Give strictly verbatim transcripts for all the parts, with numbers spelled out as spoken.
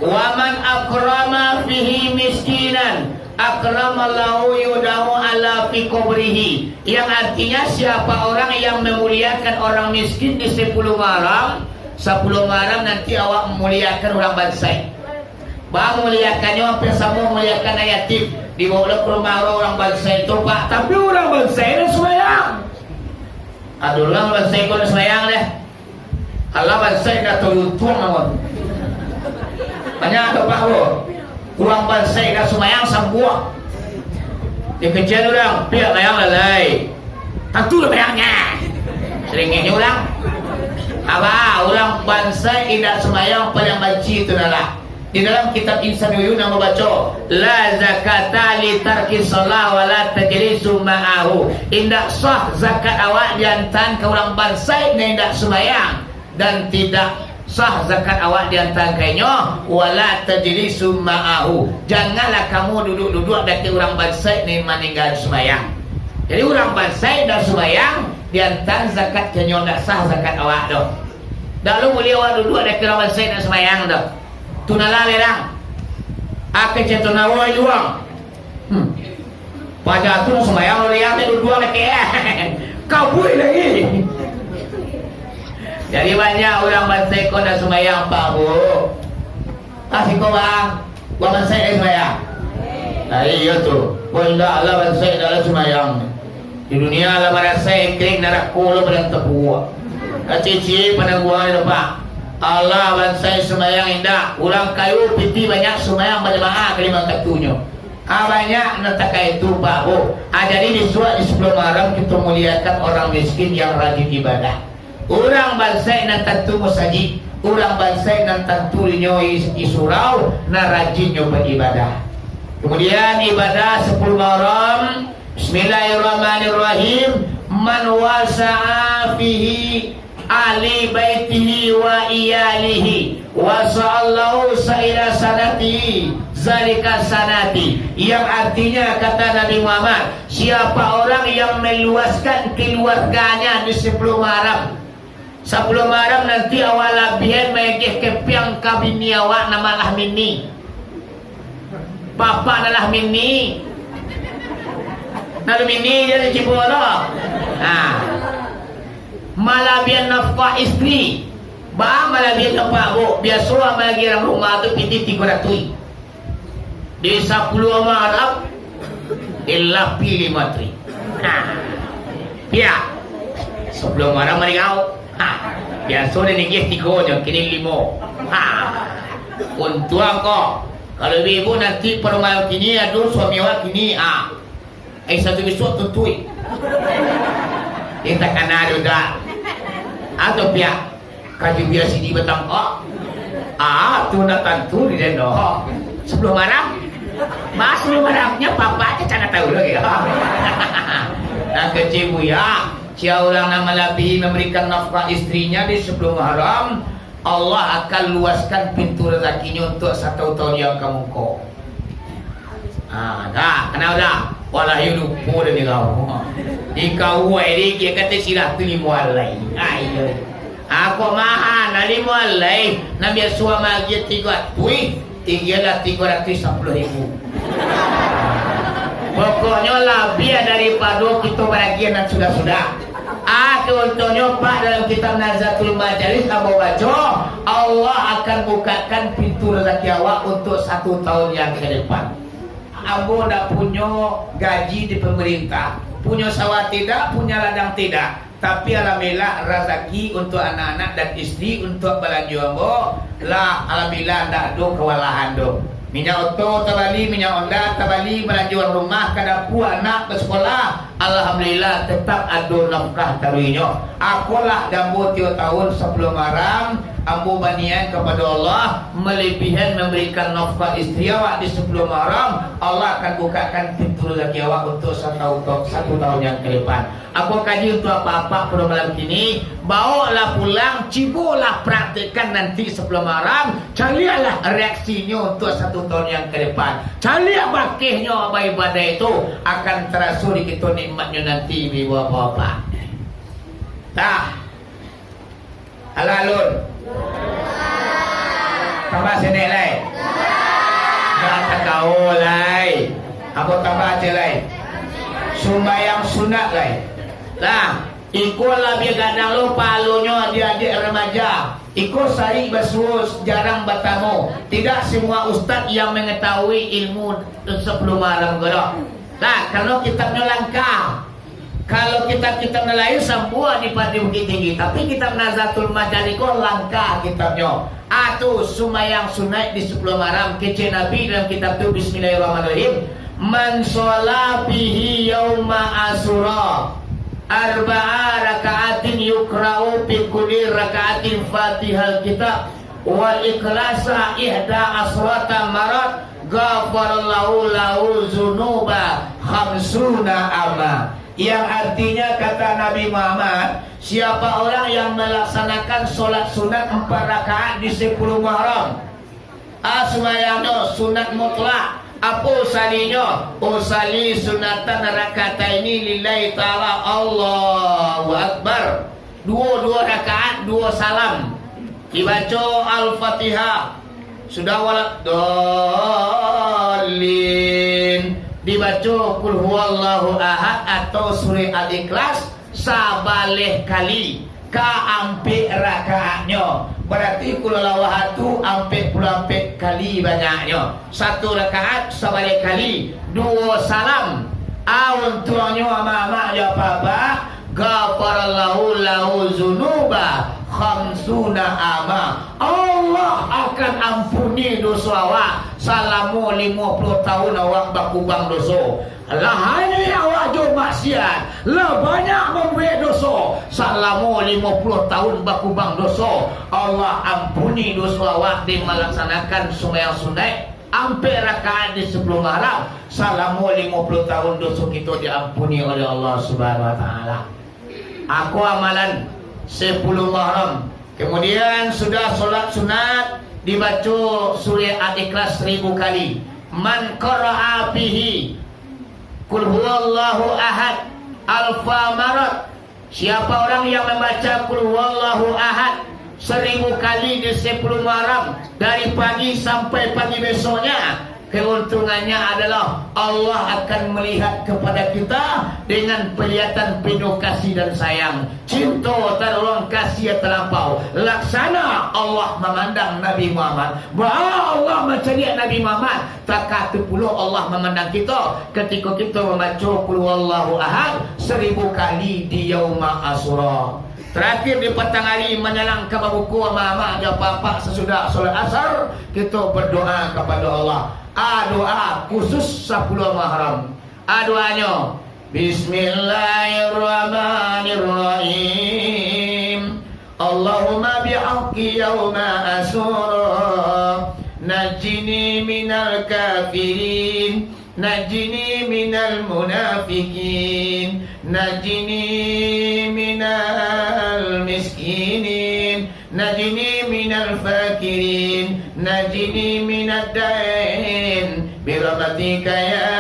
Wa man akrama fihi miskinan, akramallahu yadahu ala fi qabrihi. Yang artinya, siapa orang yang memuliakan orang miskin di sapuluah Muharram, sapuluah Muharram nanti awak memuliakan urang bansaik. Bang, memuliakannyo hampir samo memuliakan anak yatim. Dibawa lo ka rumah urang, urang bansaik tu, Pak. Tapi urang bansaik indak sumbayang. Ado urang bansaik ko indak sumbayang deh. Alah, bansaik indak tahu untuang awan. Banyak tu, Pak, ko. Urang bansaik indak sumbayang, sambuang. Dikejar urang, piak layang lalai. Tantu lah bayangnyo. Saringihnyo urang. Apa? Urang bansaik indak sumbayang, paliang banci tu nah lah. Di dalam kitab Insan Uyun nan babaco, "La zakata li tarki shalah wa la tajlisu ma'ahu." Indak sah zakat awak diantaan ka urang bansaik nan indak sumbayang, dan tidak sah zakat awak diantaan ka inyo, "wa la tajlisu ma'ahu." Janganlah kamu duduak-duduak dakek urang bansaik nan maningga sumbayang. Jadi, urang bansaik indak sumbayang, diantaan zakat ka inyo, indak sah zakat awak tu. Dak lo buliah awak duduak dakek urang bansaik nan sumbayang tu. Tu nah lah, lerang. Aka cato nawa juang. Hmm. Paja tu sumbayang lo liang tu duduak lagi. Kabuik lagi. Jadi banyak urang bansaik ko ndak sumbayang, Pak, Bu. Kasih ko, Bang. Buat bansaik dari sumbayang. Nah, iyo tu. Buat indak lah bansaik dalam sumbayang. Di dunia lah marasai kering narako lo badan tapuak. Kacicik panangguangan di dapak. Alah, bansaik sumbayang indak. Urang kayo pitih banyak sumbayang bajamaah ka limo waktunyo. Ah, banyak nan takah itu, Pak, Bu. Ah, jadi bisuak di sapuluah Muharram kito muliakan urang miskin yang rajin ibadah. Urang bansaik nan tantu musajik, urang bansaik nan tantu inyo is-, isurau, nan rajin nyo baibadah. Kamudian, ibadah sapuluah Muharram, Bismillahirrahmanirrahim. Man wasa'a fihi ahli baitihi wa iyalihi, wasa'allahu sa'ira sanatihi, zalika sanati. Yang artinya, kata Nabi Muhammad, siapa orang yang meluaskan keluarganya di sapuluah Muharram, sapuluah Muharram nanti awak labihan maagih kepiang ka bini awak nan malah mini. Bapak nan lah mini. Nan lah mini jadi cibo lo. Ha. Malabihan nafkah istri. Ba malabihan nafkah, Bu. Biaso malabihan rumah tu pitih tigo ratuih. Di sapuluah Muharram, dilapi limo ratuih. Ha. Pia. Sapuluah Muharram mari kau. Ha. Biaso den agih tigo nyo, kini limo. Ha. Untuang ko. Kalau ibu-ibu nanti pado malam kini, ado suami awak kini, ha. Ai satu bisuak tutuik. Indak takana doh dak. Atau pia, kaji biasi di batang kok. Ah, tu nak tantu di den doh. Sapuluah Muharram. Mas, sapuluah Muharramnyo papa aja cana tahu lagi. Nah, kecil buya, sia urang nan malabihi mambarikan nafkah istrinya di sapuluah Muharram, Allah akan luaskan pintu razakinyo untuak sataun-taun yang ka muko. Ha, dah, kanai dah. Walah, iyo lupo dah di kau. Di kau, eh, di, dia kata sirah tu limo alai. Ha, iyo. Ha, kok maha, nah, limo alai. Nan biaso maagiah tigo ratuih, tinggilah tigo ratuih sapuluah ribu. Pokoknyo, labiah daripado kito baragiah nan sudah-sudah. Ah, contohnyo, Pak, dalam kitab Nazzatul Majalis ambo baco, Allah akan bukakan pintu rezeki awak untuk satu tahun yang ke depan. Ambo ndak punyo gaji di pemerintah, punyo sawah tidak, punyo ladang tidak, tapi alhamdulillah, razaki untuk anak-anak dan isteri, untuk balanjo ambo, lah, alhamdulillah, ndak ado kewalahan doh. Minyak oto tabali, minyak Honda tabali, balanjoan rumah, ka dapua anak basakolah. Alhamdulillah, tetap ado nafkah taruihnyo. Akolah di ambo tiok tahun sapuluah Muharram, ambo baniaik kapado Allah, malebihan mambarikan nafkah isteri awak di sapuluah Muharram, Allah akan bukakan pintu rezeki awak untuk satu tahun, satu tahun yang ke depan. Ako kaji untuak apak-apak pado malam kini, baoklah pulang, cubolah praktekkan nanti sapuluah Muharram, caliaklah reaksinyo untuak satu tahun yang ka depan. Caliak bakehnyo baibadah itu akan taraso di kito nikmatnyo nanti, ibu-ibu, bapak-bapak. Tah. Alah, alun. Tambah sinek lai. Kawo lai. Apo tambah Aceh lai? Sumbayang sunat lai. Lah, iko labiah gadang lo pahalonyo, adiak-adiak remaja. Iko sarik basuo, jarang batamu. Tidak semua ustaz yang mengetahui ilmu sepuluh malam ko doh. Lah, karano kitabnyo langka. Kalau kitab-kitab nan lain sambuah di Padi Bukittinggi, tapi kitab Nazatul Majalih ko langka kitabnyo. Atu sumbayang sunaik di sapuluah malam, kecek Nabi dalam kitab tu, Bismillahirrahmanirrahim. "Man sholla fihi yauma Asyura arba'a raka'atin yukra'u fi kulli raka'atin Fatihal Kitab wal Ikhlasa ihda asrata marat, ghafarallahu lahu zunuba khamsuna ama." Yang artinya, kata Nabi Muhammad, siapa orang yang melaksanakan sholat sunat empat rakaat di sepuluh Muharram, ah, sumbayangnyo sunat mutlak, apo usalinyo? Usalli sunatan rakataini lillahi ta'ala, Allahu Akbar. Duo, duo rakaat, duo salam. Dibaco Al-Fatihah. Sudah, waladhdallin, dibaco Qul Huwallahu Ahad atau Surah Al-Ikhlas sabaleh kali ka ampek rakaatnyo. Bararti Qul Huwallahu Ahad tu ampek puluah ampek kali banyaknyo. Satu rakaat sabaleh kali, duo salam. Ah, untuangnyo amak-amak jo apak-apak, ghafarallahu lahu zunuba khamsuna ama. Allah akan ampuni doso awak salamo limo puluah tahun awak bakubang doso. Lah hanyo awak jo maksiat, lah banyak mambuek doso, salamo limo puluah tahun bakubang doso, Allah ampuni doso awak dek malaksanakan sumbayang sunaik ampek rakaat di sapuluah malam, salamo limo puluah tahun doso kito diampuni oleh Allah Subhanahu Wa Taala. Ako amalan sapuluah Muharram. Kemudian sudah solat sunat, dibaco surah Al-Ikhlas saribu kali. Man qara'a fihi Qul huwallahu ahad alfa marat. Siapa orang yang membaca Qul huwallahu ahad saribu kali di sapuluah Muharram, dari pagi sampai pagi besoknya, keuntungannya adalah Allah akan melihat kepada kita dengan pelihatan penuh kasih dan sayang, cinta taruang, kasih yang terlampau, laksana Allah memandang Nabi Muhammad. Baa Allah mancaliak Nabi Muhammad, takah tu pulo Allah mamandang kito, katiko kito mambaco Qul huwallahu ahad saribu kali di Yauma Asyura. Tarakhir di patang ari, manyalang ka babuko, amak-amak jo apak-apak, sasudah solat Asar, kito badoa kapado Allah. A, doa khusus sapuluah Muharram. A, doanyo, Bismillahirrahmanirrahim. Allahumma bihaqqi yauma Asyura, najjini minal kafirin, najjini minal munafiqin, najjini minal miskinin, najjini minal fakirin, najjini minad dain, birahmatika ya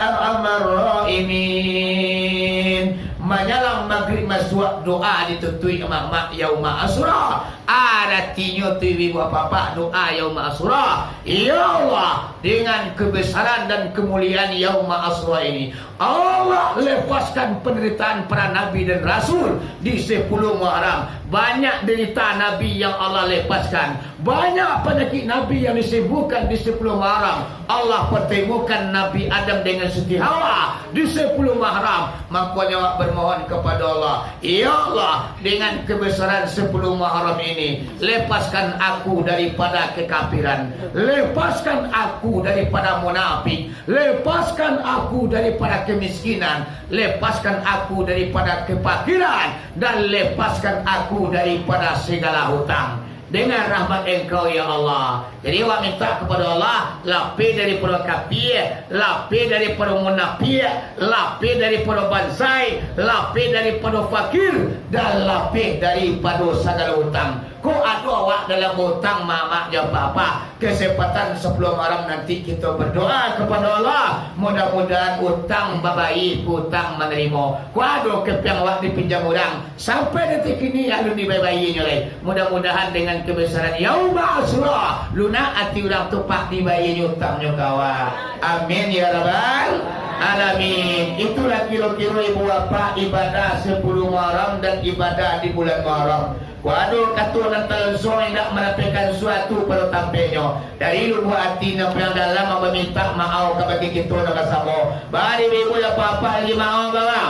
arhamar rahimin. Manyalang magrib masuak, doa ditutuik amak-amak Yauma Asyura. Aratinyo tu, ibu-ibu, apak-apak, doa Yauma Asyura. Ya Allah, dengan kebesaran dan kemuliaan Yauma Asyura ini, Allah lepaskan penderitaan para nabi dan rasul di sapuluah Muharram. Banyak derita nabi yang Allah lepaskan. Banyak panyakik nabi yang disembuhkan di sapuluah Muharram. Allah pertemukan Nabi Adam dengan Siti Hawa di sapuluah Muharram. Mangkonyo awak bermohon kepada Allah, "Ya Allah, dengan kebesaran sapuluah Muharram ini, lepaskan aku daripada kekafiran, lepaskan aku daripada munafik, lepaskan aku daripada kemiskinan, lepaskan aku daripada kefakiran, dan lepaskan aku daripada segala hutang." Dengan rahmat Engkau, ya Allah. Jadi, awak minta kepada Allah, lapeh daripada kafir, lapeh daripada munafik, lapeh daripada bansaik, lapeh daripada fakir, dan lapeh daripada sagala hutang. Kok ado awak dalam utang mamak jo papa, kesempatan sapuluah malam nanti kito berdoa kepada Allah, mudah-mudahan utang babayia, utang manarimo. Kok ado kepiang awak dipinjam urang, sampai detik kini alun dibayia-bayianyo lai. Mudah-mudahan dengan kebesaran Yauma Asyura, lunak ati urang tu, Pak, dibayianyo utangnyo ka awak. Amin ya rabbal alamin. Itulah kiro-kiro ibu bapak ibadah sapuluah Muharram dan ibadah di bulan Muharram. Kok ado kato nan talonso indak manampekan suatu pado tampeknyo, dari lubuak ati nan paling dalam ambo mintak maoh kabake kito nan basamo. Bari ibu-ibu jo bapak-bapak lagi maoh bawa.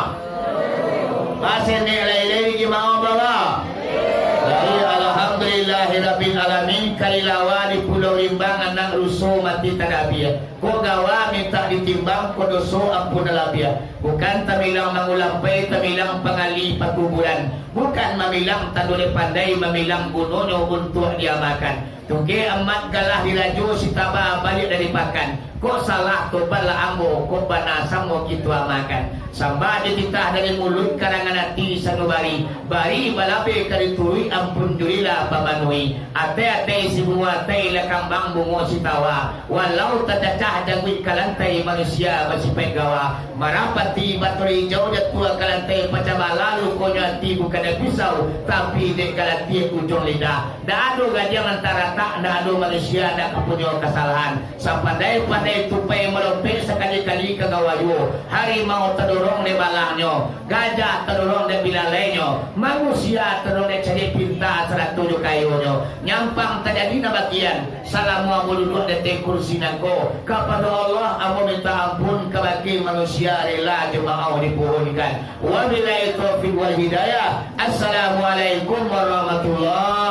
Masih nek lai-lai lagi maoh bawa. Jadi alhamdulillahirabbil alamin, kalilawa di Pulau Rimbang, anak ruso mati tadabiah. Kok gawa mintak ditimbang, kok doso ampun nan labiah. Bukan tamilang mangulampai, tamilang pangali pakuburan. Bukan mamilang tando dek pandai, mamilang gunonyo untuak diamakan. Tungkek amat galah dirajo, si taba baliak dari pakan. Kok salah tobatlah ambo, kok bana samo kito amakan. Sambah dititah dari muluik, karangan ati sanubari. Bari balabeh ka dituruik, ampun jurilah bamanuhi. Atai-atai si bungo atai, lah kambang bungo si tawa. Walau tacacah jangguik ka lantai, manusia basipaik gawa. Marapati baturi ijau, jatuah ka lantai pacah balalu, konyo ati bukan dek pisau, tapi dek galatie ujuang lidah. Ndak ado gadang nan taratak, ndak ado manusia ndak ka punyo kasalahan. Sapandai-pandai tupai malompek, sakali-kali ka gawa juo. Harimau tadorong dek balangnyo, gajah tadorong dek bilalainyo, manusia tadorong dek cadiak pinta sarato jo kayonyo. Nyampang tajadi nan bakian, salamo ambo duduak di ateh kursi nangko, kapado Allah ambo minta ampun, kabake manusia rela jo maoh dipuhunkan. Wabillahi taufiq wal hidayah. Assalamualaikum warahmatullahi